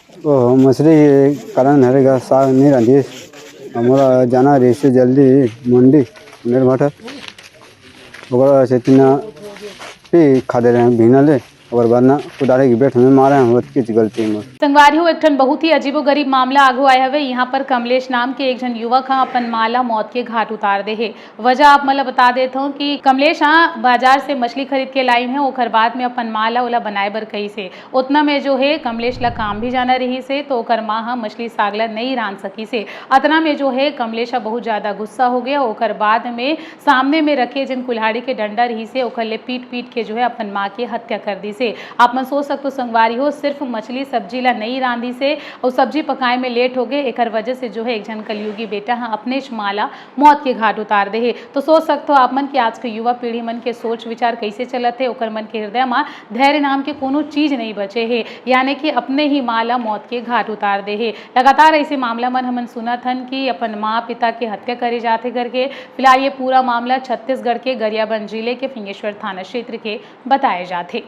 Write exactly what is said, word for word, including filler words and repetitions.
ओह, मछली के कारण हरे गा, साग नहीं रांधिस। अब मोला जाना रहिसे जल्दी मंडी, मेर भाटा। ओकरा सेती ना पी खा दे रहे हैं भीना ले, ओकर बाद ना कुदारी के बेट में मारे हैं, ओतकीच गलती मोर। संगवारी हो, एक ठन बहुत ही अजीबोगरीब मामला आगू आए हवे। यहाँ पर कमलेश नाम के एक झन युवक ह अपन माँ ला मौत के घाट उतार दे हे। वजह आप मन ला बता देत हूँ कि कमलेश ह बाजार से मछली खरीद के लाइन है, ओकर बाद में अपन माँ ला ओला बनाए बर कहिस हे। उतना में जो है कमलेश ला काम भी जाना रहिस हे, तो ओकर माँ ह मछली साग ला नहीं रांध सकिस हे। अतना में जो है कमलेश ह बहुत ज्यादा गुस्सा हो गया। ओकर बाद में सामने में रखे जिन कुल्हाड़ी के डंडा रहिस हे, ओकर ले पीट पीट के जो है अपन माँ के हत्या कर दिस हे। आप मन सोच सकते हो संगवारी हो, सिर्फ मछली सब्जी ला नहीं रांधिस हे और सब्जी पकाए में लेट हो गए, एकर वजह से जो है एक झन कलयुगी बेटा ह अपनेच माँ ला मौत के घाट उतार दे हे। तो सोच सकते हो आप मन कि आज के युवा पीढ़ी मन के सोच विचार कैसे चलत हे, ओकर मन के हृदय मा धैर्य नाम के कोनो चीज नहीं बचे हे, यानी कि अपने ही माँ ला मौत के घाट उतार दे हे। लगातार ऐसे मामला मन हमन सुनत हन कि अपन माँ पिता के हत्या करे जाथे करके। फिलहाल ये पूरा मामला छत्तीसगढ़ के गरियाबंद जिले के फिंगेश्वर थाना क्षेत्र के बताए जाथे।